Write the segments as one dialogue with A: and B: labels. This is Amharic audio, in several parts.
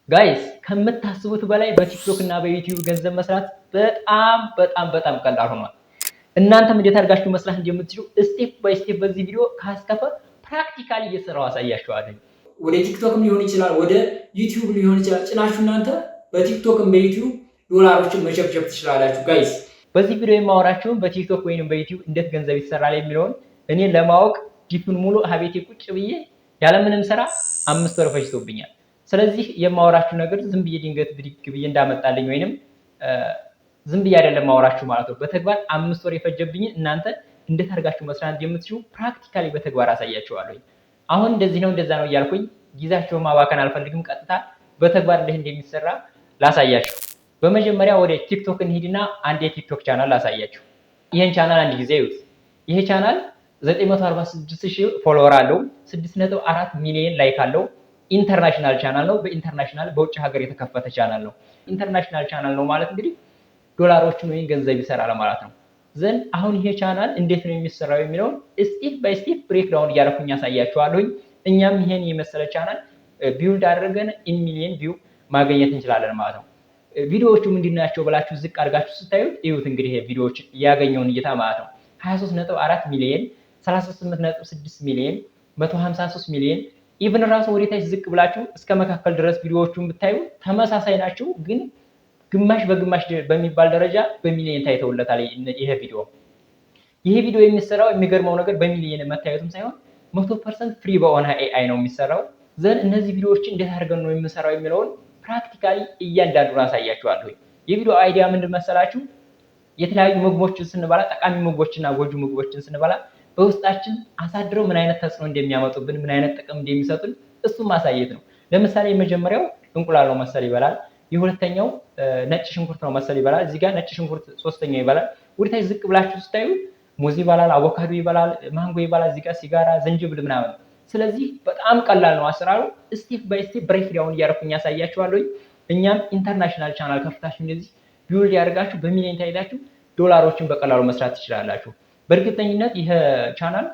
A: Guys፣ ከምታስቡት በላይ በቲክቶክ እና በዩቲዩብ ገንዘብ መስራት በጣም በጣም በጣም ቀላል ሆኗል። እናንተም እንዴት አድርጋችሁ መስራት እንደምትችሉ step by step በዚህ ቪዲዮ ካስከፈ practically እየሰራው አሳያችኋለሁ።
B: ወደ ቲክቶክም ሊሆን ይችላል፣ ወደ ዩቲዩብ ሊሆን ይችላል። ጭናችሁ እናንተ በቲክቶክም በዩቲዩብ ዶላሮችን መቸብቸብ ትችላላችሁ guys።
A: በዚህ ቪዲዮ የማወራችሁን በቲክቶክ ወይንም በዩቲዩብ እንዴት ገንዘብ ይሰራል የሚለውን እኔ ለማወቅ ዲፍን ሙሉ አቤቴ ቁጭ ብዬ ያለምንም ስራ 5 ወር ፈጅቶብኛል። ስለዚህ የማወራችሁ ነገር ዝም ብዬ ድንገት ብድግ ብዬ እንዳመጣልኝ ወይንም ዝም ብዬ አይደለም ማወራችሁ ማለት ነው። በተግባር 5 ወር የፈጀብኝን እናንተ እንዴት አድርጋችሁ መስራት እንደምትችሉ practically በተግባር አሳያችኋለሁ። አሁን እንደዚህ ነው እንደዛ ነው እያልኩኝ ጊዜያቸውን ማባከን አልፈልግም። ቀጥታ በተግባር እንዴት እንደሚሰራ ላሳያችሁ። በመጀመሪያ ወደ ቲክቶክ እንሂድና አንድ የቲክቶክ ቻናል ላሳያችሁ። ይህን ቻናል አንድ ጊዜ እዩት። ይሄ ቻናል 946 ሺህ follower አለው። 6.4 ሚሊዮን like አለው። International channel ነው። በ international በውጭ ሀገር የተከፈተ ቻናል ነው። International channel ነው ማለት እንግዲህ ዶላሮችን ወይም ገንዘብ ይሰራል ማለት ነው። Then አሁን ይሄ ቻናል እንዴት ነው የሚሰራው የሚለውን step by step breakdown እያደረኩኝ ያሳያችኋለሁኝ። እኛም ይሄን የመሰለ channel build አድርገን in million view ማግኘት እንችላለን ማለት ነው። ቪዲዮዎቹ ምንድን ናቸው ብላችሁ ዝቅ አድርጋችሁ ስታዩት እዩት እንግዲህ ይሄ ቪዲዮዎች ያገኘውን እይታ ማለት ነው። 23.4 ሚሊዮን፣ 38.6 ሚሊዮን፣ 153 ሚሊዮን። Even ራሱ ወደታች ዝቅ ብላችሁ እስከ መካከል ድረስ ቪዲዮዎቹን ብታዩ ተመሳሳይ ናቸው፣ ግን ግማሽ በግማሽ በሚባል ደረጃ በሚሊዮን ታይተውለታል። ይሄ ቪዲዮ የሚሰራው የሚገርመው ነገር በሚሊዮን መታየቱም ሳይሆን 100% free በሆነ AI ነው የሚሰራው። Then እነዚህ ቪዲዮዎችን እንዴት አድርገን ነው የምንሰራው የሚለውን practically እያንዳንዱን አሳያችኋለሁ። የቪዲዮ idea ምንድን መሰላችሁ? የተለያዩ ምግቦችን ስንበላ፣ ጠቃሚ ምግቦችና ጎጂ ምግቦችን ስንበላ በውስጣችን አሳድረው ምን አይነት ተጽዕኖ እንደሚያመጡብን፣ ምን አይነት ጥቅም እንደሚሰጡን እሱን ማሳየት ነው። ለምሳሌ የመጀመሪያው እንቁላል ነው መሰል ይበላል። የሁለተኛው ነጭ ሽንኩርት ነው መሰል ይበላል። እዚህ ጋር ነጭ ሽንኩርት ሶስተኛው ይበላል። ወደታች ዝቅ ብላችሁ ስታዩ ሙዝ ይበላል፣ አቮካዶ ይበላል፣ ማንጎ ይበላል። እዚህ ጋር ሲጋራ፣ ዝንጅብል ምናምን። ስለዚህ በጣም ቀላል ነው አሰራሩ። Step by step breakdown እያደረኩኝ ያሳያችኋለሁ። እኛም international channel ከፍታችሁ እንደዚህ build ያደርጋችሁ በሚሊዮን ታይታችሁ ዶላሮችን በቀላሉ መስራት ትችላላችሁ። በእርግጠኝነት ይህ ቻናል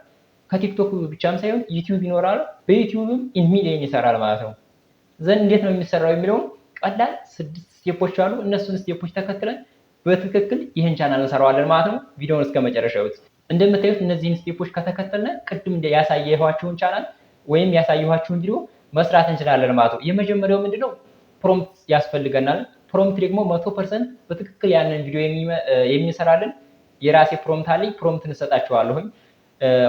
A: ከቲክቶክ ብቻም ሳይሆን ዩቲዩብ ይኖራል። በዩቲዩብም in million ይሰራል ማለት ነው። Then እንዴት ነው የሚሰራው የሚለውን ቀላል ስድስት step ኦች አሉ። እነሱን step ኦች ተከትለን በትክክል ይህን ቻናል እንሰራዋለን ማለት ነው። ቪዲዮውን እስከ መጨረሻው እዩት። እንደምታዩት እነዚህን step ኦች ከተከተልን ቅድም ያሳየኋችሁን ቻናል ወይም ያሳየኋችሁን ቪዲዮ መስራት እንችላለን ማለት ነው። የመጀመሪያው ምንድነው? Prompt ያስፈልገናል። Prompt ደግሞ 100% በትክክል ያንን ቪዲዮ የሚሰራልን የራሴ prompt አለኝ። Prompt እንሰጣችኋለሁኝ።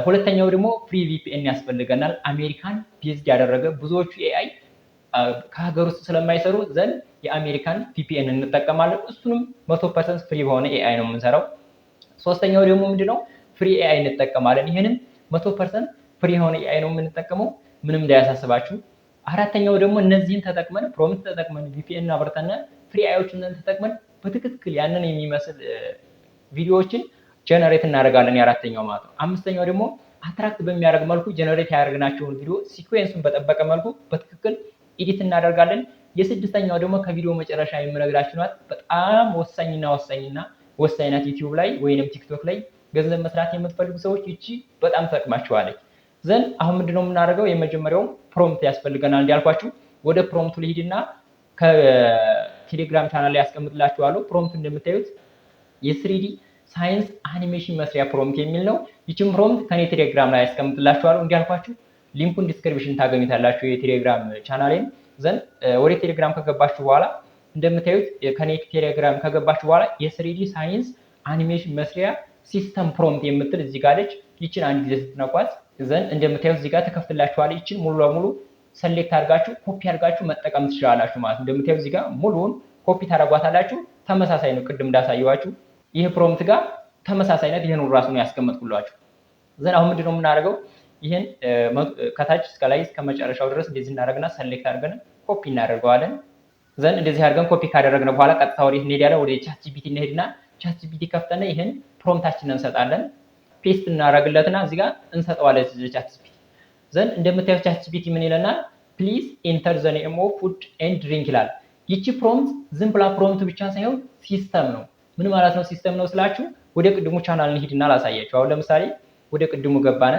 A: ሁለተኛው ደግሞ free VPN ያስፈልገናል። አሜሪካን based ያደረገ፣ ብዙዎቹ AI ከሀገር ውስጥ ስለማይሰሩ then የአሜሪካን VPN እንጠቀማለን። እሱንም 100% free በሆነ AI ነው የምንሰራው። ሶስተኛው ደግሞ ምንድነው? Free AI እንጠቀማለን። ይህንም 100% free የሆነ AI ነው የምንጠቀመው። ምንም እንዳያሳስባችሁ። አራተኛው ደግሞ እነዚህን ተጠቅመን፣ prompt ተጠቅመን፣ VPN አብርተን፣ free AI ዎችን ተጠቅመን በትክክል ያንን የሚመስል ቪዲዮዎችን generate እናደርጋለን። የአራተኛው ማለት ነው። አምስተኛው ደግሞ attract በሚያደርግ መልኩ generate ያደረግናቸውን ቪዲዮ sequence ኡን በጠበቀ መልኩ በትክክል edit እናደርጋለን። የስድስተኛው ደግሞ ከቪዲዮ መጨረሻ የምነግራችሁ ናት። በጣም ወሳኝና ወሳኝና ወሳኝ ናት። ዩቲዩብ ላይ ወይንም ቲክቶክ ላይ ገንዘብ መስራት የምትፈልጉ ሰዎች ይቺ በጣም ትጠቅማችኋለች። Then አሁን ምንድነው የምናደርገው? የመጀመሪያው prompt ያስፈልገናል። እንዳልኳችሁ ወደ prompt ኡ ልሂድና ከቴሌግራም ቻናል ላይ ያስቀምጥላችኋለሁ። Prompt ኡ እንደምታዩት የ 3D science animation መስሪያ prompt የሚል ነው። ይችን prompt ከኔ ቴሌግራም ላይ ያስቀምጥላችኋለሁ። እንዳልኳችሁ link ኡን description ታገኙታላችሁ የቴሌግራም ቻናሌን። Then ወደ ቴሌግራም ከገባችሁ በኋላ፣ እንደምታዩት ከኔ ቴሌግራም ከገባችሁ በኋላ የ 3D science animation መስሪያ system prompt የምትል እዚህ ጋር አለች። ይችን አንድ ጊዜ ስትነኳት then እንደምታዩት እዚህ ጋር ትከፍትላችኋለች። ይችን ሙሉ ለሙሉ select አድርጋችሁ ኮፒ አድርጋችሁ መጠቀም ትችላላችሁ ማለት ነው። እንደምታዩት እዚህ ጋር ሙሉውን ኮፒ ታደርጓታላችሁ። ተመሳሳይ ነው፣ ቅድም እንዳሳየኋችሁ ይህ prompt ጋር ተመሳሳይነት ይህን ራሱ ነው ያስቀመጥኩላችሁ። Then አሁን ምንድነው የምናደርገው? ይህን ከታች እስከ ላይ እስከ መጨረሻው ድረስ እንደዚህ እናደርግና select አድርገን ኮፒ እናደርገዋለን። Then እንደዚህ አድርገን ኮፒ ካደረግን በኋላ ቀጥታ ወዴት እንሄዳለን? ወደ ChatGPT እንሄድና ChatGPT ከፍተን ይህን prompt ኣችንን እንሰጣለን። Paste እናደርግለትና እዚህ ጋር እንሰጠዋለን ChatGPT። Then እንደምታዩት ChatGPT ምን ይለናል? "Please enter the name of food and drink" ይላል። ይቺ prompt ዝም ብላ prompt ብቻ ሳይሆን system ነው። ምን ማለት ነው system ነው ስላችሁ፣ ወደ ቅድሙ ቻናል እንሂድና ላሳያችሁ። አሁን ለምሳሌ ወደ ቅድሙ ገባነ።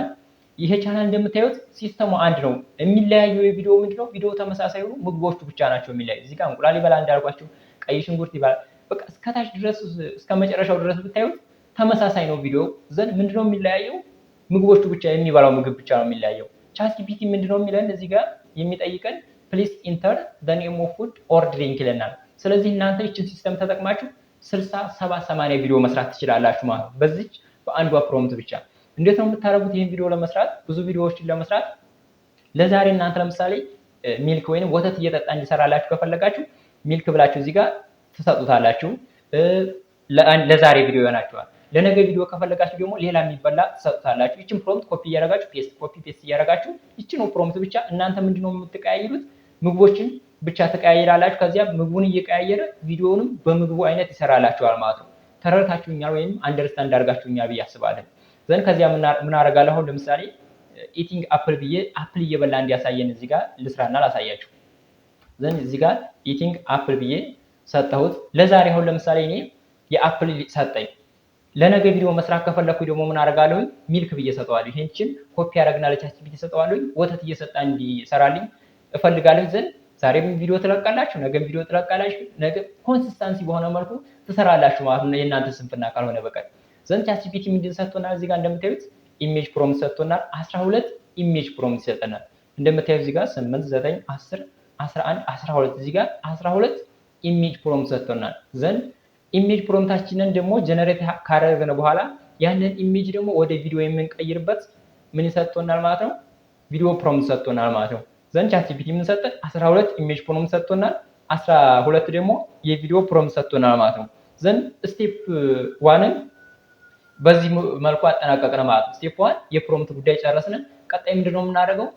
A: ይሄ ቻናል እንደምታዩት system ኡ አንድ ነው። የሚለያየው የቪዲዮ ምንድነው? ቪዲዮ ተመሳሳይ ሆኖ ምግቦቹ ብቻ ናቸው የሚለያዩ። እዚህ ጋር እንቁላል ይበላል እንዳልኳችሁ፣ ቀይ ሽንኩርት ይበላል። በቃ እስከታች ድረስ እስከ መጨረሻው ድረስ ብታዩት ተመሳሳይ ነው ቪዲዮ። Then ምንድነው የሚለያየው? ምግቦቹ ብቻ፣ የሚበላው ምግብ ብቻ ነው የሚለያየው። ChatGPT ምንድነው የሚለን? እዚህ ጋር የሚጠይቀን "Please enter the name of food or drink" ይለናል። ስለዚህ እናንተ ይችን system ተጠቅማችሁ 60፣ 70፣ 80 ቪዲዮ መስራት ትችላላችሁ ማለት ነው። በዚች በአንዷ prompt ብቻ። እንዴት ነው የምታደርጉት? ይህን ቪዲዮ ለመስራት፣ ብዙ ቪዲዮዎችን ለመስራት፣ ለዛሬ እናንተ ለምሳሌ milk ወይንም ወተት እየጠጣ እንዲሰራላችሁ ከፈለጋችሁ milk ብላችሁ እዚህ ጋር ትሰጡታላችሁ። ለዛሬ ቪዲዮ ይሆናችኋል። ለነገ ቪዲዮ ከፈለጋችሁ ደግሞ ሌላ የሚበላ ትሰጡታላችሁ። ይችን prompt copy እያደረጋችሁ paste፣ copy paste እያደረጋችሁ፣ ይችን prompt ብቻ እናንተ ምንድነው የምትቀያይሩት? ምግቦችን ብቻ ትቀያይራላችሁ። ከዚያ ምግቡን እየቀያየረ ቪዲዮውንም በምግቡ አይነት ይሰራላችኋል ማለት ነው። ተረድታችሁኛል ወይም understand አድርጋችሁኛል ብዬ አስባለሁ። Then ከዚያ ምን አደርጋለሁ? አሁን ለምሳሌ eating apple ብዬ apple እየበላ እንዲያሳየን እዚህ ጋር ልስራና ላሳያችሁ። Then እዚህ ጋር eating apple ብዬ ሰጠሁት። ለዛሬ አሁን ለምሳሌ እኔ የ apple ሰጠኝ። ለነገ ቪዲዮ መስራት ከፈለኩ ደግሞ ምን አደርጋለሁ? Milk ብዬ ሰጠዋለሁ። ይሄንችን ኮፒ አደርግና ለ ChatGPT ሰጠዋለሁ። ወተት እየሰጣ እንዲሰራልኝ እፈልጋለሁ። Then ዛሬም ቪዲዮ ትለቃላችሁ፣ ነገም ቪዲዮ ትለቃላችሁ። ነገ consistency በሆነ መልኩ ትሰራላችሁ ማለት ነው፣ የእናንተ ስንፍና ካልሆነ በቀር። Then ChatGPT ምንድን ሰጥቶናል? እዚህ ጋር እንደምታዩት image prompt ሰጥቶናል። 12 image prompt ይሰጠናል። እንደምታዩት እዚህ ጋር 8፣ 9፣ 10፣ 11፣ 12፣ እዚህ ጋር 12 image prompt ሰጥቶናል። Then image prompt ኣችንን ደግሞ generate ካደረግን በኋላ ያንን image ደግሞ ወደ ቪዲዮ የምንቀይርበት ምን ሰጥቶናል ማለት ነው? Video prompt ሰጥቶናል ማለት ነው። Then ChatGPT ምን ሰጠን? 12 image prompt ሰጥቶናል። 12 ደግሞ የቪዲዮ prompt ሰጥቶናል ማለት ነው። Then step one ን በዚህ መልኩ አጠናቀቅን ማለት ነው። Step one የ prompt ጉዳይ ጨረስን። ቀጣይ ምንድነው የምናደርገው?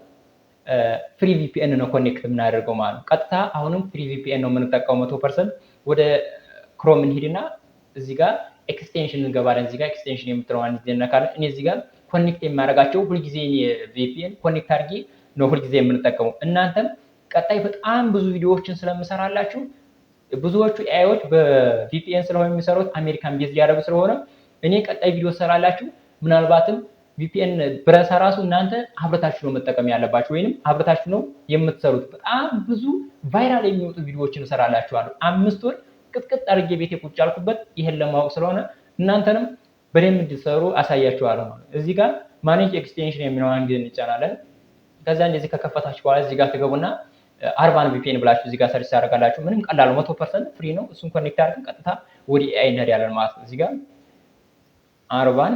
A: Free VPN ነው connect የምናደርገው ማለት ነው። ቀጥታ አሁንም free VPN ነው የምንጠቀመው 100%። ወደ Chrome እንሂድና እዚህ ጋር extension እንገባለን። እዚህ ጋር extension የምትለዋን አንድ ጊዜ እነካለን። እኔ እዚህ ጋር connect የማደርጋቸው ሁልጊዜ VPN connect አድርጌ ነው ሁልጊዜ የምንጠቀመው። እናንተም ቀጣይ በጣም ብዙ ቪዲዮዎችን ስለምሰራላችሁ፣ ብዙዎቹ AI ዎች በ VPN ስለሆነ የሚሰሩት፣ አሜሪካን base ሊያደርጉ ስለሆነ፣ እኔ ቀጣይ ቪዲዮ ሰራላችሁ ምናልባትም VPN ብረሳ ራሱ እናንተ አብረታችሁ ነው መጠቀም ያለባችሁ ወይንም አብረታችሁ ነው የምትሰሩት። በጣም ብዙ viral የሚወጡ ቪዲዮዎችን እሰራላችኋለሁ። 5 ወር ቅጥቅጥ አድርጌ ቤቴ ቁጭ ያልኩበት ይሄን ለማወቅ ስለሆነ እናንተንም በደንብ እንድትሰሩ አሳያችኋለሁ ማለት ነው። እዚህ ጋር manage extension የሚለውን አንድ እንጫናለን። ከዛ እንደዚህ ከከፈታችሁ በኋላ እዚህ ጋር ትገቡና Arvan VPN ብላችሁ እዚህ ጋር search ታደርጋላችሁ። ምንም ቀላሉ 100% free ነው። እሱን connect አድርገን ቀጥታ ወደ AI እንሄዳለን ማለት ነው። እዚህ ጋር Arvan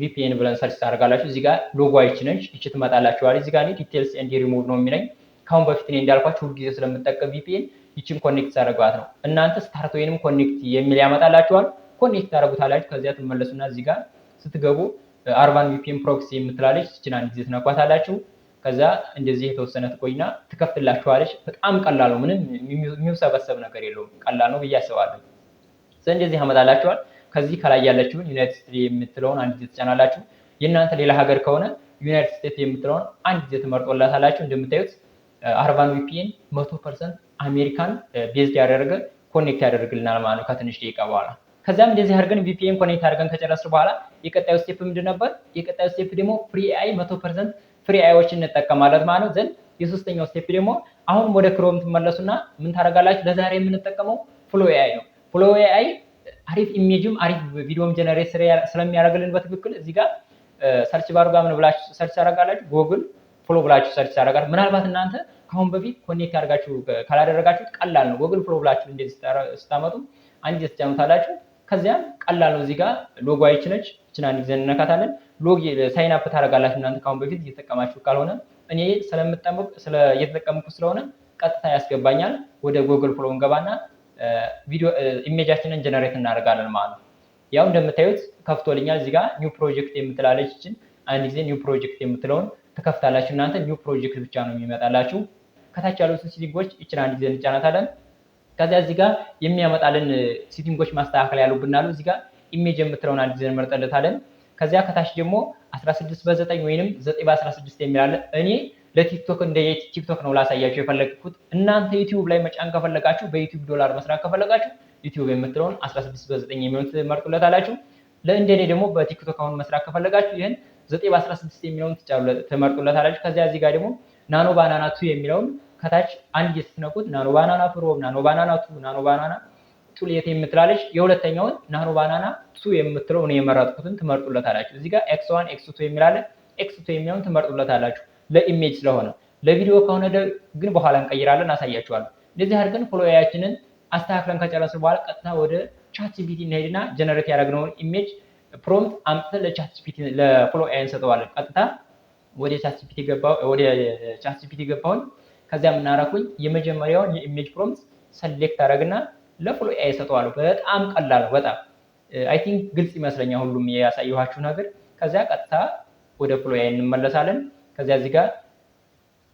A: VPN ብለን search ታደርጋላችሁ። እዚህ ጋር ሎጎ ይች ነች፣ ይቺ ትመጣላችኋል። እዚህ ጋር ዲቴልስ ኤንድ ሪሙቭ ነው የሚለኝ። ከአሁን በፊት እኔ እንዳልኳችሁ ሁልጊዜ ስለምጠቀም VPN ይችን connect ታደርጓት ነው። እናንተ start ወይንም connect የሚል ያመጣላችኋል። Connect ታደርጉታላችሁ። ከዚያ ትመለሱና እዚህ ጋር ስትገቡ Arvan VPN proxy የምትላለች፣ ይችን አንድ ጊዜ ትነኳታላችሁ። ከዛ እንደዚህ የተወሰነ ትቆይና ትከፍትላችኋለች። በጣም ቀላል ነው። ምንም የሚውሰበሰብ ነገር የለውም። ቀላል ነው ብዬ አስባለሁ። እንደዚህ ያመጣላችኋል። ከዚህ ከላይ ያለችውን United States የምትለውን አንድ ጊዜ ትጫናላችሁ። የእናንተ ሌላ ሀገር ከሆነ United States የምትለውን አንድ ጊዜ ትመርጦላታላችሁ። እንደምታዩት Arvan VPN 100% አሜሪካን based ያደረገ connect ያደርግልናል ማለት ነው ከትንሽ ደቂቃ በኋላ። ከዚያም እንደዚህ አድርገን VPN connect አድርገን ከጨረስን በኋላ የቀጣዩ step ምንድን ነበር? የቀጣዩ step ደግሞ free AI፣ 100% free AI ዎችን እንጠቀማለን ማለት ነው። Then የሶስተኛው step ደግሞ አሁን ወደ Chrome ትመለሱና ምን ታደርጋላችሁ? ለዛሬ የምንጠቀመው Flow AI ነው። Flow AI አሪፍ image ም አሪፍ ቪዲዮም generate ስለሚያደርግልን በትክክል እዚህ ጋር search bar ኡ ጋር ምን ብላችሁ search ታደርጋላችሁ? Google Flow ብላችሁ search ታደርጋላችሁ። ምናልባት እናንተ ከአሁን በፊት connect አድርጋችሁ ካላደረጋችሁት ቀላል ነው። Google Flow ብላችሁ እንደዚህ ስታመጡ አንድ ጊዜ ትጫኑታላችሁ። ከዚያም ቀላል ነው። እዚህ ጋር ሎጎ ይች ነች። ይችን አንድ ጊዜ እንነካታለን። Log sign up ታደርጋላችሁ። እናንተ ከአሁን በፊት እየተጠቀማችሁ ካልሆነ፣ እኔ ስለምጠቀም ስለ እየተጠቀምኩ ስለሆነ ቀጥታ ያስገባኛል። ወደ Google Flow እንገባና ቪዲዮ image ኣችንን generate እናደርጋለን ማለት ነው። ያው እንደምታዩት ከፍቶልኛል። እዚህ ጋር new project የምትላለች፣ ይችን አንድ ጊዜ new project የምትለውን ትከፍታላችሁ። እናንተ new project ብቻ ነው የሚመጣላችሁ። ከታች ያሉትን setting ኦች ይችን አንድ ጊዜ እንጫናታለን። ከዚያ እዚህ ጋር የሚያመጣልን setting ኦች ማስተካከል ያሉብን አሉ። እዚህ ጋር image የምትለውን አንድ ጊዜ እንመርጠለታለን። ከዚያ ከታች ደግሞ 16 በ9 ወይንም 9 በ16 የሚል አለ። እኔ ለ TikTok እንደ TikTok ነው ላሳያችሁ የፈለግኩት። እናንተ YouTube ላይ መጫን ከፈለጋችሁ፣ በ YouTube ዶላር መስራት ከፈለጋችሁ YouTube የምትለውን 16 በ9 የሚሆን ትመርጡለታላችሁ። ለእንደኔ ደግሞ በ TikTok አሁን መስራት ከፈለጋችሁ ይህን 9 በ16 የሚለውን ትመርጡለታላችሁ። ከዚያ እዚህ ጋር ደግሞ Nano Banana 2 የሚለውን ከታች አንድ ስትነኩት Nano Banana Pro፣ Nano Banana 2፣ Nano Banana 2 Lite የምትላለች፣ የሁለተኛውን Nano Banana 2 የምትለው እኔ የመረጥኩትን ትመርጡለታላችሁ። እዚህ ጋር X 1፣ X 2 የሚላለ፣ X 2 የሚለውን ትመርጡለታላችሁ ለ image ስለሆነ። ለቪዲዮ ከሆነ ግን በኋላ እንቀይራለን፣ አሳያችኋለሁ። እንደዚህ አድርገን Flow AI ያችንን አስተካክለን ከጨረስን በኋላ ቀጥታ ወደ ChatGPT እንሄድና generate ያደረግነውን image prompt አምጥተን ለ ChatGPT፣ ለ Flow AI እንሰጠዋለን። ቀጥታ ወደ ChatGPT ገባሁኝ። ከዚያ የምናረኩኝ የመጀመሪያውን የ image prompt select አደረግና ለ Flow AI እሰጠዋለሁ። በጣም ቀላል ነው። በጣም I think ግልጽ ይመስለኛል ሁሉም ያሳየኋችሁ ነገር። ከዚያ ቀጥታ ወደ Flow AI እንመለሳለን። ከዚያ እዚህ ጋር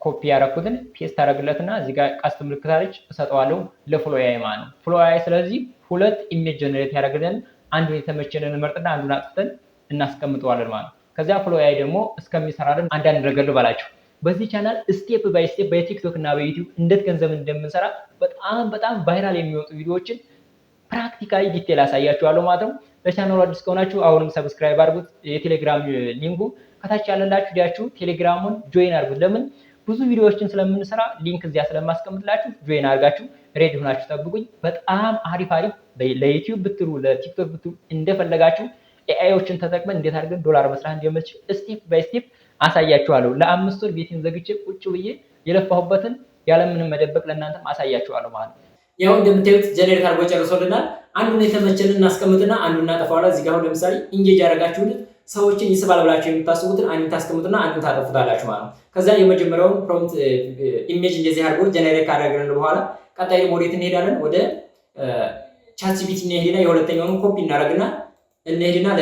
A: ኮፒ ያደረኩትን paste አደረግለትና እዚህ ጋር ቀስት ምልክት አለች፣ እሰጠዋለሁ ለ Flow AI ማለት ነው። Flow AI ስለዚህ ሁለት image generate ያደረግልን፣ አንዱን የተመቸንን መርጥና አንዱን አጥፍተን እናስቀምጠዋለን ማለት ነው። ከዚያ Flow AI ደግሞ እስከሚሰራልን አንዳንድ ነገር ልበላችሁ። በዚህ channel step by step በቲክቶክ እና በዩቲዩብ እንዴት ገንዘብ እንደምንሰራ በጣም በጣም viral የሚወጡ ቪዲዮዎችን practically detail አሳያችኋለሁ ማለት ነው። ለቻናሉ አዲስ ከሆናችሁ አሁንም subscribe አድርጉት። የቴሌግራም link ኡ ከታች ያለላችሁ ዲያችሁ ቴሌግራሙን join አድርጉት። ለምን? ብዙ ቪዲዮዎችን ስለምንሰራ link እዚያ ስለማስቀምጥላችሁ join አድርጋችሁ ready ሆናችሁ ጠብቁኝ። በጣም አሪፍ አሪፍ ለዩቲዩብ ብትሉ፣ ለቲክቶክ ብትሉ፣ እንደፈለጋችሁ AI ዎችን ተጠቅመን እንዴት አድርገን ዶላር መስራት እንደምንችል step by step አሳያችኋለሁ። ለ5 ወር ቤቴን ዘግቼ ቁጭ ብዬ የለፋሁበትን ያለምንም መደበቅ ለእናንተም አሳያችኋለሁ ማለት ነው።
B: ያው እንደምታዩት generate አድርጎ ጨርሶልናል። አንዱን የተመቸንን እናስቀምጥና አንዱን እናጠፋዋለን። እዚህ ጋር አሁን ለምሳሌ engage ያደረጋችሁት ሰዎችን ይስባል ብላችሁ የምታስቡትን አንዱን ታስቀምጡና አንዱን ታጠፉታላችሁ ማለት ነው። ከዛ የመጀመሪያውን prompt image እንደዚህ አድርጎ generate ካደረግን በኋላ ቀጣይ ደግሞ ወዴት እንሄዳለን? ወደ ChatGPT እንሄድና የሁለተኛውን ኮፒ እናደርግና እንሄድና ለ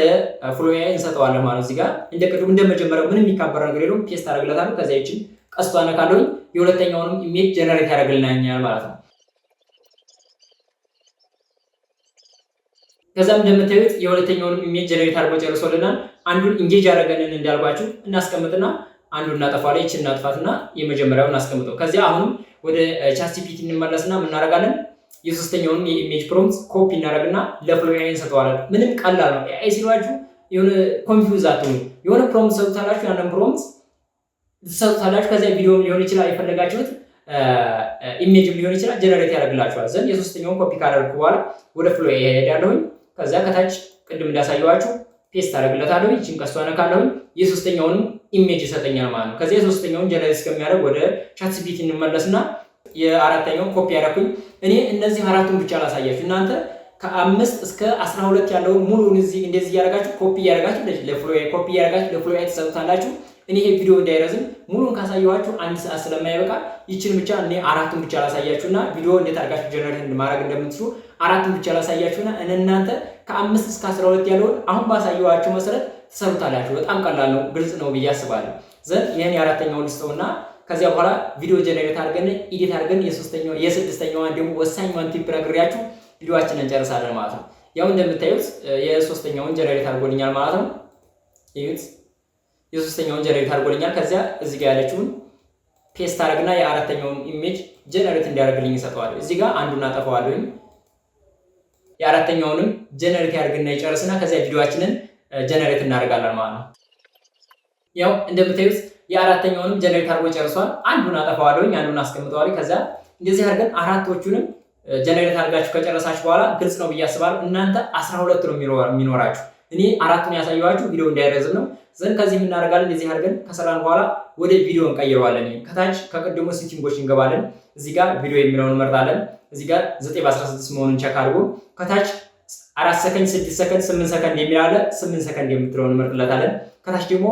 B: Flow AI እንሰጠዋለን ማለት ነው። እዚህ ጋር እንደ ቅድሙ እንደመጀመሪያው ምንም የሚካበር ነገር የለውም። Paste አደርግለታለሁ። ከዚያ ይችን ቀስቷ ነካለሁኝ። የሁለተኛውንም image generate ያደርግልናል ማለት ነው። ከዛም እንደምታዩት የሁለተኛውንም image generate አድርጎ ጨርሶልናል። አንዱን engage ያደረገንን እንዳልኳችሁ እናስቀምጥና አንዱን እናጠፋለን። ይችን እናጥፋትና የመጀመሪያውን እናስቀምጠው። ከዚያ አሁንም ወደ ChatGPT እንመለስና ምን እናደርጋለን? የሶስተኛውን የ image prompt copy እናደርግና ለ Flow AI እንሰጠዋለን። ምንም ቀላል ነው። AI ሲሏችሁ የሆነ confuse አትሆኑ። የሆነ prompt ሰጡታላችሁ፣ ያንን prompt ትሰጡታላችሁ። ከዚያ ቪዲዮም ሊሆን ይችላል፣ የፈለጋችሁት image ም ሊሆን ይችላል፣ generate ያደርግላችኋል። Then የሶስተኛውን ኮፒ ካደረግኩ በኋላ ወደ Flow AI እሄዳለሁኝ። ከዚያ ከታች ቅድም እንዳሳየኋችሁ paste አደርግለታለሁ። ይችን ቀስቷ ነካለሁኝ። የሶስተኛውንም image ይሰጠኛል ማለት ነው። ከዚያ የሶስተኛውን generate እስከሚያደርግ ወደ ChatGPT እንመለስና የአራተኛውን ኮፒ ያደረኩኝ፣ እኔ እነዚህ አራቱን ብቻ ላሳያችሁ። እናንተ ከ5 እስከ 12 ያለውን ሙሉውን እዚህ እንደዚህ እያደረጋችሁ ኮፒ እያደረጋችሁ ለ Flow AI፣ copy እያደረጋችሁ ለ Flow AI ትሰጡታላችሁ። እኔ ይሄ ቪዲዮ እንዳይረዝም ሙሉን ካሳየኋችሁ አንድ ሰዓት ስለማይበቃ ይችን ብቻ እኔ አራቱን ብቻ ላሳያችሁና ቪዲዮ እንዴት አድርጋችሁ generate ማድረግ እንደምትችሉ አራቱን ብቻ ላሳያችሁና እናንተ ከ5 እስከ 12 ያለውን አሁን ባሳየኋችሁ መሰረት ትሰሩታላችሁ። በጣም ቀላል ነው፣ ግልጽ ነው ብዬ አስባለሁ። Then ይህን የአራተኛውን ልስጠውና ከዚያ በኋላ ቪዲዮ generate አድርገን edit አድርገን የሶስተኛው የስድስተኛዋን ደግሞ ወሳኛዋን tip ነግሬያችሁ ቪዲዮአችንን እንጨርሳለን ማለት ነው። ያው እንደምታዩት የሶስተኛውን generate አድርጎልኛል ማለት ነው። እዩት፣ የሶስተኛውን generate አድርጎልኛል። ከዚያ እዚህ ጋር ያለችውን paste አድርግና የአራተኛውን image generate እንዲያደርግልኝ ይሰጠዋል። እዚህ ጋር አንዱን አጠፋዋለሁኝ። የአራተኛውንም generate ያደርግና ይጨርስና ከዚያ ቪዲዮአችንን generate እናደርጋለን ማለት ነው። ያው እንደምታዩት የአራተኛውንም generate አድርጎ ጨርሷል። አንዱን አጠፋዋለሁኝ፣ አንዱን አስቀምጠዋለሁ። ከዛ እንደዚህ አድርገን አራቶቹንም generate አድርጋችሁ ከጨረሳችሁ በኋላ ግልጽ ነው ብዬ አስባለሁ። እናንተ 12 ነው የሚኖራችሁ። እኔ አራቱን ያሳየኋችሁ ቪዲዮ እንዳይረዝም ነው። Then ከዚህ የምናደርጋለን፣ እንደዚህ አድርገን ከሰራን በኋላ ወደ ቪዲዮ እንቀይረዋለን። ከታች ከቅድሙ setting ኦች እንገባለን። እዚህ ጋር ቪዲዮ የሚለውን እንመርጣለን። እዚህ ጋር 9 በ16 መሆኑን check አድርጎ ከታች 4 ሰከንድ፣ 6 ሰከንድ፣ 8 ሰከንድ የሚል አለ። 8 ሰከንድ የምትለውን እንመርጥለታለን። ከታች ደግሞ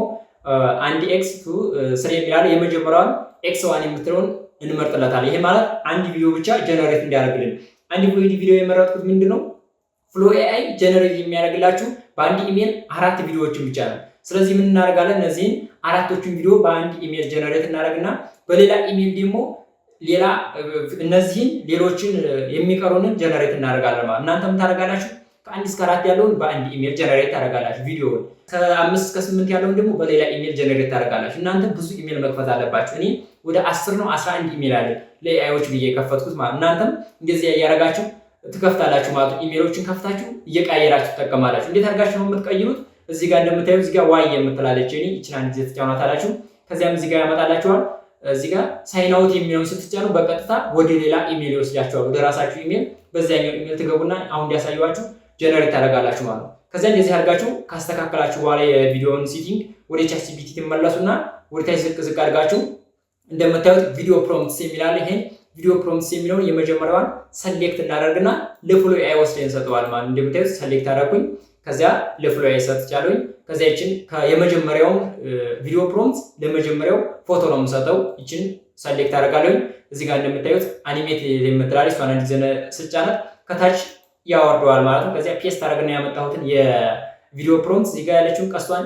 B: አንድ x to three የሚል አለ። የመጀመሪያዋን x one የምትለውን እንመርጥለታለን። ይሄ ማለት አንድ ቪዲዮ ብቻ generate እንዲያደርግልን። አንድ ቪዲዮ የመረጥኩት ምንድን ነው? Flow AI generate የሚያደርግላችሁ በአንድ ኢሜል አራት ቪዲዮዎችን ብቻ ነው። ስለዚህ ምን እናደርጋለን? እነዚህን አራቶቹን ቪዲዮ በአንድ email generate እናደርግና በሌላ ኢሜል ደግሞ ሌላ እነዚህን ሌሎችን የሚቀሩንን generate እናደርጋለን ማለት። እናንተ ምን ታደርጋላችሁ? ከ1 እስከ 4 ያለውን በአንድ email generate ታደርጋላችሁ ቪዲዮውን። ከ5 እስከ 8 ያለውን ደግሞ በሌላ email generate ታደርጋላችሁ። እናንተ ብዙ ኢሜል መክፈት አለባችሁ። እኔ ወደ 10 ነው 11 ኢሜል አለ ለ AI ዎች ብዬ የከፈትኩት ማለት። እናንተም እንደዚያ እያደረጋችሁ ትከፍታላችሁ ማለት ነው። ኢሜሎችን ከፍታችሁ እየቀያየራችሁ ትጠቀማላችሁ። እንዴት አድርጋችሁ ነው የምትቀይሩት? እዚህ ጋር እንደምታዩ እዚህ ጋር Y የምትላለች እኔ ይችን አንድ ጊዜ ትጫኗታላችሁ። ከዚያም እዚህ ጋር ያመጣላችኋል። እዚህ ጋር sign out የሚለውን ስትጫኑ በቀጥታ ወደ ሌላ ኢሜል ይወስዳችኋል፣ ወደ ራሳችሁ ኢሜል። በዚያኛው ኢሜል ትገቡና አሁን እንዲያሳየኋችሁ generate ታደርጋላችሁ ማለት ነው። ከዚያ እንደዚህ አድርጋችሁ ካስተካከላችሁ በኋላ የቪዲዮውን setting ወደ ChatGPT ትመለሱና ወደ ታች ዝቅ ዝቅ አድርጋችሁ እንደምታዩት video prompts የሚል አለ። ይሄን video prompts የሚለውን የመጀመሪያዋን select እናደርግና ለ Flow AI ወስደን እንሰጠዋል ማለት ነው። እንደምታዩት select አደረኩኝ። ከዚያ ለ Flow AI ሰጥቻለሁኝ። ከዚያ ይችን የመጀመሪያውን video prompt ለመጀመሪያው ፎቶ ነው የምሰጠው። ይችን select አደርጋለሁኝ። እዚህ ጋር እንደምታዩት animate የምትላለች እሷን አንድ ጊዜ ስጫናት ከታች ያወርደዋል ማለት ነው። ከዚያ paste አደረግና ያመጣሁትን የ video prompt እዚህ ጋር ያለችውን ቀስቷን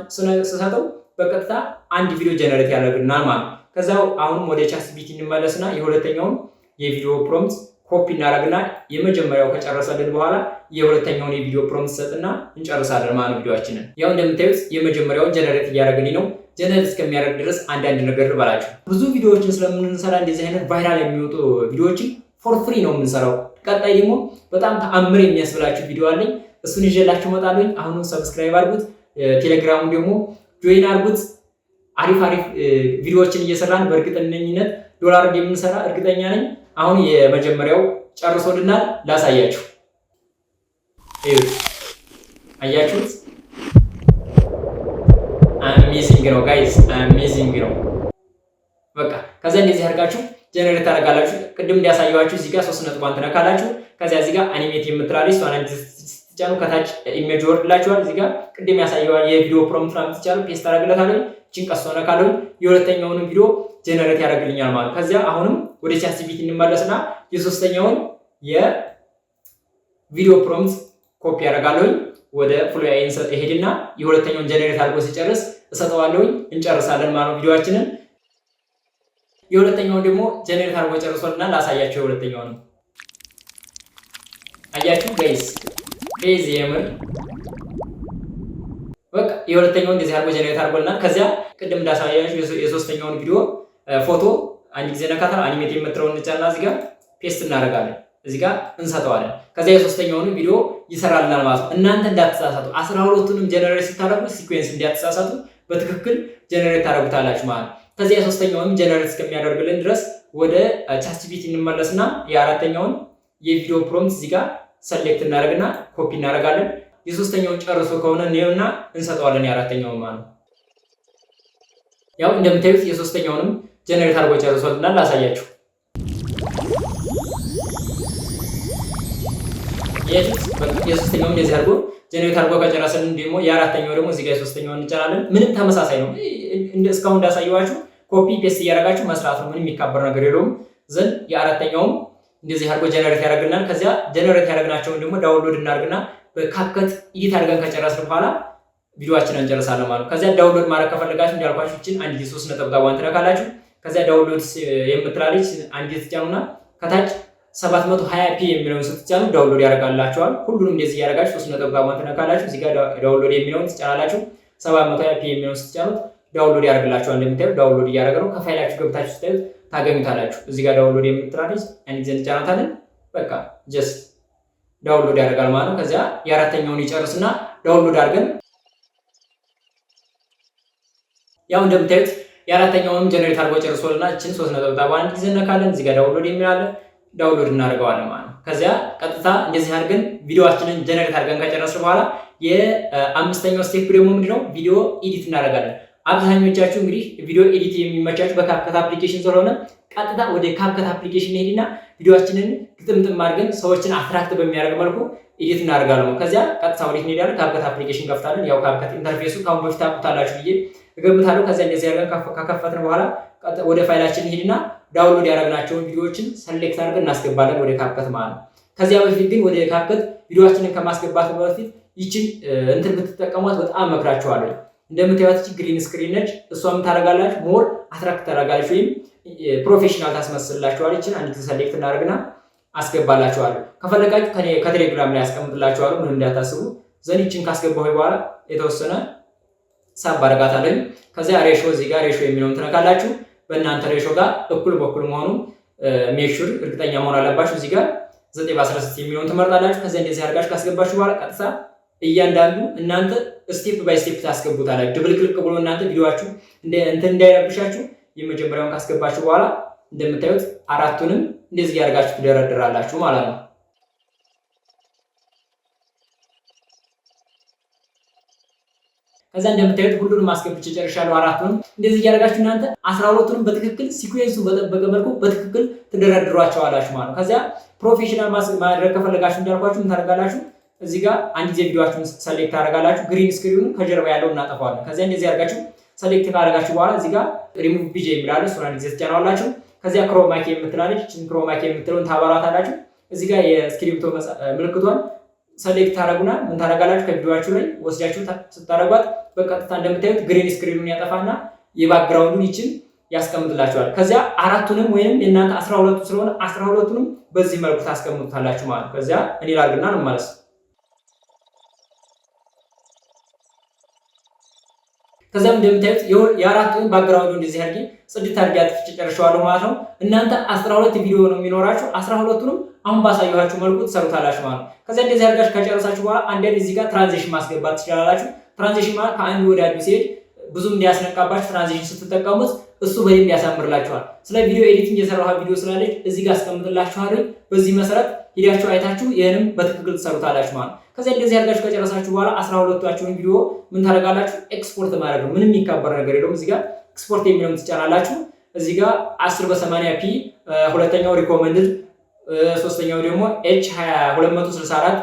B: ስሰጠው በቀጥታ አንድ ቪዲዮ generate ያደርግልናል ማለት ነው። ከዛው አሁንም ወደ ChatGPT እንመለስና የሁለተኛውን የ video prompt copy እናደርግና የመጀመሪያው ከጨረሰልን በኋላ የሁለተኛውን የ video prompt ሰጥና እንጨርሳለን ማለት ነው ቪዲዮአችንን። ያው እንደምታዩት የመጀመሪያውን generate እያደረግልኝ ነው። generate እስከሚያደርግ ድረስ አንዳንድ ነገር ልበላችሁ። ብዙ ቪዲዮዎችን ስለምንሰራ እንደዚህ አይነት viral የሚወጡ ቪዲዮዎችን for free ነው የምንሰራው። ቀጣይ ደግሞ በጣም ተአምር የሚያስብላችሁ ቪዲዮ አለኝ። እሱን ይዤላችሁ እመጣለሁኝ። አሁኑን subscribe አድርጉት፣ ቴሌግራሙን ደግሞ join አድርጉት። አሪፍ አሪፍ ቪዲዮዎችን እየሰራን በእርግጠኝነት ዶላር እንደምንሰራ እርግጠኛ ነኝ። አሁን የመጀመሪያው ጨርሶልናል። ላሳያችሁ። እዩት፣ አያችሁት? Amazing ነው guys፣ amazing ነው። በቃ ከዛ እንደዚህ አድርጋችሁ generate ታደርጋላችሁ። ቅድም እንዲያሳየኋችሁ እዚህ ጋር ሶስት ነጥቧን ትነካላችሁ። ከዚያ እዚህ ጋር animate የምትላለች እሷን አንድ ስትጫኑ ከታች image ይወርድላችኋል። እዚህ ጋር ቅድም ያሳየኋል የ video prompt ምናምን ትጫኑ paste አደርግለታለሁ። ይህችን ቀስቶ ነካለሁ። የሁለተኛውንም ቪዲዮ generate ያደርግልኛል ማለት። ከዚያ አሁንም ወደ ChatGPT እንመለስና የሶስተኛውን የ video prompt copy ያደርጋለሁኝ። ወደ Flow AI እሄድና የሁለተኛውን generate አድርጎ ሲጨርስ እሰጠዋለሁኝ። እንጨርሳለን ማለት ነው ቪዲዮአችንን። የሁለተኛውን ደግሞ generate አድርጎ ጨርሶልና ላሳያቸው። የሁለተኛውን አያችሁ guys፣ crazy የምር። በቃ የሁለተኛውን እንደዚህ አድርጎ generate አድርጎልናል። ከዚያ ቅድም እንዳሳያችሁ የሶስተኛውን ቪዲዮ ፎቶ አንድ ጊዜ ነካታ animate የምትለውን እንጫና እዚህ ጋር paste እናደርጋለን። እዚህ ጋር እንሰጠዋለን። ከዚያ የሶስተኛውን ቪዲዮ ይሰራልናል ማለት ነው። እናንተ እንዳትሳሳቱ፣ 12ቱንም generate ስታደርጉ sequence እንዳትሳሳቱ በትክክል generate ታደርጉታላችሁ ማለት ነው። ከዚያ የሶስተኛውንም generate እስከሚያደርግልን ድረስ ወደ ChatGPT እንመለስና የአራተኛውን የ video prompt እዚህ ጋር select እናደርግና ኮፒ እናደርጋለን። የሶስተኛውን ጨርሶ ከሆነ እኔውና እንሰጠዋለን የአራተኛውን ማለት ነው። ያው እንደምታዩት የሶስተኛውንም generate አድርጎ ጨርሶልናል። ላሳያችሁ። የሶስተኛውን እንደዚህ አድርጎ generate አድርጎ ከጨረሰልን ደግሞ የአራተኛው ደግሞ እዚህ ጋር የሶስተኛውን እንጨራለን። ምንም ተመሳሳይ ነው። እስካሁን እንዳሳየኋችሁ copy paste እያደረጋችሁ መስራት ነው። ምንም የሚካበር ነገር የለውም። ዘንድ የአራተኛውም እንደዚህ አድርጎ generate ያደርግልናል። ከዚያ generate ያደረግናቸውን ደግሞ download እናደርግና በ CapCut edit አድርገን ከጨረስን በኋላ ቪዲዮአችንን እንጨርሳለን ማለት ነው። ከዚያ download ማድረግ ከፈለጋችሁ እንዳልኳችሁ ይችን አንድ ጊዜ ሶስት ነጠብጣቧን ትነካላችሁ። ከዚያ download የምትላለች አንድ ጊዜ ትጫኑና ከታች 720 p የሚለውን ስትጫኑ download ያደርጋላችኋል። ሁሉንም እንደዚህ እያደረጋችሁ ሶስት ነጠብጣቧን ትነካላችሁ። እዚህ ጋር download የሚለውን ትጫናላችሁ። 720 p የሚለውን ስትጫኑት download ያደርግላችኋል። እንደምታዩት download እያደረገ ነው። ከፋይላችሁ ገብታችሁ ስታዩት ታገኙታላችሁ። እዚህ ጋር download የምትላለች አንድ ጊዜ እንጫናታለን። በቃ just download ያደርጋል ማለት ነው። ከዚያ የአራተኛውን ይጨርስና download አድርገን ያው እንደምታዩት የአራተኛውንም generate አድርጎ ጨርሶልና እችን ሶስት ነጠብጣብ አንድ ጊዜ እነካለን። እዚህ ጋር download የሚል አለ፣ download እናደርገዋለን ማለት ነው። ከዚያ ቀጥታ እንደዚህ አድርገን ቪዲዮአችንን generate አድርገን ከጨረስን በኋላ የአምስተኛው step ደግሞ ምንድነው? ቪዲዮ edit እናደርጋለን። አብዛኞቻችሁ እንግዲህ ቪዲዮ edit የሚመቻችሁ በ CapCut application ስለሆነ ቀጥታ ወደ CapCut application እንሄድና ቪዲዮአችንን ግጥምጥም አድርገን ሰዎችን attract በሚያደርግ መልኩ edit እናደርጋለን። ከዚያ ቀጥታ ወዴት እንሄዳለን? CapCut application ከፍታለን። ያው CapCut interface ኡ ከአሁን በፊት ታውቁታላችሁ ብዬ እገምታለሁ። ከዚያ እንደዚህ አድርገን ከከፈትን በኋላ ወደ ፋይላችን እንሄድና download ያደረግናቸውን ቪዲዮዎችን select አድርገን እናስገባለን ወደ CapCut ማለት ነው። ከዚያ በፊት ግን ወደ CapCut ቪዲዮአችንን ከማስገባት በፊት ይችን እንትን ብትጠቀሟት በጣም እመክራችኋለሁ። እንደምታዩት እቺ green screen ነች። እሷ ምን ታደርጋላችሁ? More attract ታደርጋለች ወይም professional ታስመስላችኋለች። ይችን አንድ ጊዜ select እናደርግና አስገባላችኋለሁ። ከፈለጋችሁ ከቴሌግራም ላይ አስቀምጥላችኋለሁ፣ ምንም እንዳታስቡ። Then ይችን ካስገባሁ በኋላ የተወሰነ ሳብ አደርጋታለሁ። ከዚያ ratio እዚህ ጋር ratio የሚለውን ትነካላችሁ። በእናንተ ratio ጋር እኩል በኩል መሆኑን make sure እርግጠኛ መሆን አለባችሁ። እዚህ ጋር 9:16 የሚለውን ትመርጣላችሁ። ከዚያ እንደዚህ አድርጋችሁ ካስገባችሁ በኋላ ቀጥታ እያንዳንዱ እናንተ step by step ታስገቡታላችሁ። ድብልቅልቅ ብሎ እናንተ ቪዲዮአችሁ እንትን እንዳይረብሻችሁ የመጀመሪያውን ካስገባችሁ በኋላ እንደምታዩት አራቱንም እንደዚህ ያደርጋችሁ ትደረድራላችሁ ማለት ነው። ከዛ እንደምታዩት ሁሉንም አስገብቼ ጨርሻለሁ። አራቱንም እንደዚህ እያደረጋችሁ እናንተ 12ቱንም በትክክል sequence ኡ በጠበቀ መልኩ በትክክል ትደረድሯቸዋላችሁ ማለት ነው። ከዚያ professional ማድረግ ከፈለጋችሁ እንዳልኳችሁ ምን ታደርጋላችሁ? እዚህ ጋር አንድ ጊዜ ቪዲዮአችሁን select ታደርጋላችሁ። green screen ኑን ከጀርባ ያለው እናጠፋዋለን። ከዚያ እንደዚህ አድርጋችሁ select ካደረጋችሁ በኋላ እዚህ ጋር ሪሙቭ ቢጄ የሚላለ እሱን አንድ ጊዜ ትጫነዋላችሁ። ከዚያ chroma key የምትላለች እችን chroma key የምትለውን ታበሯታላችሁ። እዚህ ጋር የእስክሪብቶ ምልክቷን select ታደርጉና ምን ታደርጋላችሁ? ከቪዲዮአችሁ ላይ ወስዳችሁ ስታደርጓት በቀጥታ እንደምታዩት green screen ኑን ያጠፋና የ background ኡን ይችን ያስቀምጥላችኋል። ከዚያ አራቱንም ወይንም የእናንተ 12ቱ ስለሆነ 12ቱንም በዚህ መልኩ ታስቀምጡታላችሁ ማለት ነው። ከዚያ እኔ ላድርግና ነው ማለት ነው። ከዚያም እንደምታዩት የአራቱን background ኡ እንደዚህ አድርጌ ጽድት አድርጌ አጥፍቼ ጨርሼዋለሁ ማለት ነው። እናንተ 12 ቪዲዮ ነው የሚኖራችሁ። 12ቱንም አሁን ባሳየኋችሁ መልኩ ትሰሩታላችሁ ማለት ነው። ከዚያ እንደዚህ አድርጋችሁ ከጨረሳችሁ በኋላ አንዳንድ እዚህ ጋር transition ማስገባት ትችላላችሁ። Transition ማለት ከአንዱ ወደ አንዱ ሲሄድ ብዙም እንዲያስነቃባችሁ transition ስትጠቀሙት እሱ በደንብ ያሳምርላችኋል። ስለ video editing የሰራሁት ቪዲዮ ስላለች እዚህ ጋር አስቀምጥላችኋለሁ። በዚህ መሰረት ሂዳችሁ አይታችሁ ይሄንም በትክክል ትሰሩታላችሁ ማለት ነው። ከዚያ እንደዚህ አድርጋችሁ ከጨረሳችሁ በኋላ 12ቱን ቪዲዮ ምን ታደርጋላችሁ? ኤክስፖርት ማድረግ ነው። ምንም የሚካበር ነገር የለውም። እዚህ ጋር ኤክስፖርት የሚለውን ትጫናላችሁ። እዚህ ጋር 10 በ80 p ሁለተኛው recommended፣ ሶስተኛው ደግሞ H 264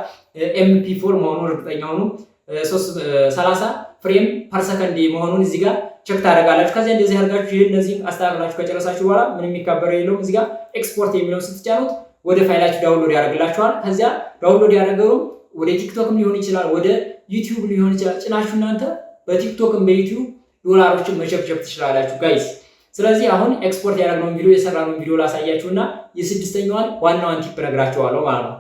B: MP4 መሆኑን እርግጠኛ ሁኑ። 30 frame per second መሆኑን እዚህ ጋር check ታደርጋላችሁ። ከዚያ እንደዚህ አድርጋችሁ ይህን እነዚህን አስተካክላችሁ ከጨረሳችሁ በኋላ ምንም የሚካበረው የለውም። እዚህ ጋር ኤክስፖርት የሚለውን ስትጫኑት ወደ ፋይላችሁ download ያደርግላችኋል። ከዚያ download ያደረገው ወደ ቲክቶክም ሊሆን ይችላል፣ ወደ ዩቲዩብ ሊሆን ይችላል። ጭናችሁ እናንተ በቲክቶክም በዩቲዩብ ዶላሮችን መቸብቸብ ትችላላችሁ guys። ስለዚህ አሁን ኤክስፖርት ያደረግነውን ቪዲዮ፣ የሰራነውን ቪዲዮ ላሳያችሁና የስድስተኛዋን ዋናዋን tip እነግራችኋለሁ ማለት ነው።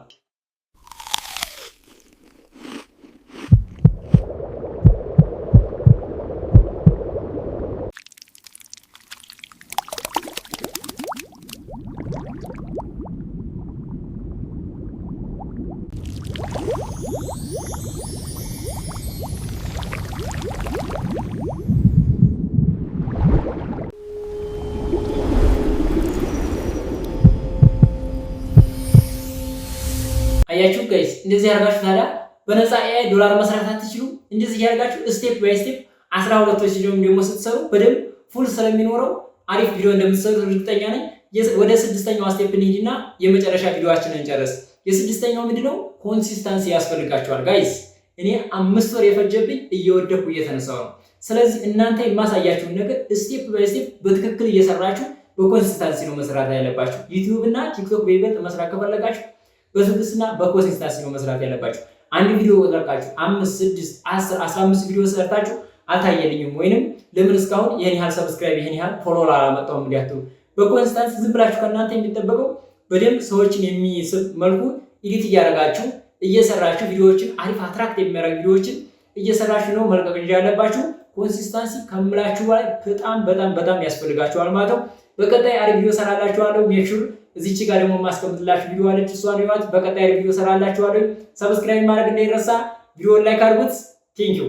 B: አያችሁ guys፣ እንደዚህ ያደርጋችሁ ታዲያ በነፃ AI ዶላር መስራት አትችሉ። እንደዚህ ያደርጋችሁ step by step 12 ሲሆን ደግሞ ስትሰሩ በደንብ full ስለሚኖረው አሪፍ ቪዲዮ እንደምትሰሩ እርግጠኛ ነኝ። ወደ ስድስተኛው step እንሂድና የመጨረሻ ቪዲዮአችንን እንጨርስ። የስድስተኛው ምንድነው? Consistency ያስፈልጋችኋል guys። እኔ 5 ወር የፈጀብኝ እየወደኩ እየተነሳው ነው። ስለዚህ እናንተ የማሳያችሁን ነገር step by step በትክክል እየሰራችሁ በ consistency ነው መስራት ያለባችሁ። ዩቲዩብ እና ቲክቶክ በይበልጥ መስራት ከፈለጋችሁ በትዕግስትና በ consistency ነው መስራት ያለባችሁ። አንድ ቪዲዮ ለቃችሁ 5፣ 6፣ 10፣ 15 ቪዲዮ ሰርታችሁ አልታየልኝም ወይንም ለምን እስካሁን ይህን ያህል subscribe፣ ይህን ያህል follower አላመጣሁም እንዲያትሉ፣ በ consistency ዝም ብላችሁ ከእናንተ የሚጠበቀው በደንብ ሰዎችን የሚስብ መልኩ edit እያደረጋችሁ እየሰራችሁ ቪዲዮዎችን፣ አሪፍ attract የሚያደርግ ቪዲዮዎችን እየሰራችሁ ነው መልቀቅ እንጂ ያለባችሁ። Consistency ከምላችሁ በላይ በጣም በጣም በጣም ያስፈልጋችኋል ማለት ነው። በቀጣይ አሪፍ ቪዲዮ ሰራላችኋለሁ። Make sure እዚች ጋር ደግሞ የማስቀምጥላችሁ ቪዲዮ አለች፣ እሷን እዩዋት። በቀጣይ አሪፍ ቪዲዮ ሰራላችኋለሁ። Subscribe ማድረግ እንዳይረሳ፣ ቪዲዮን like አድርጉት። Thank you.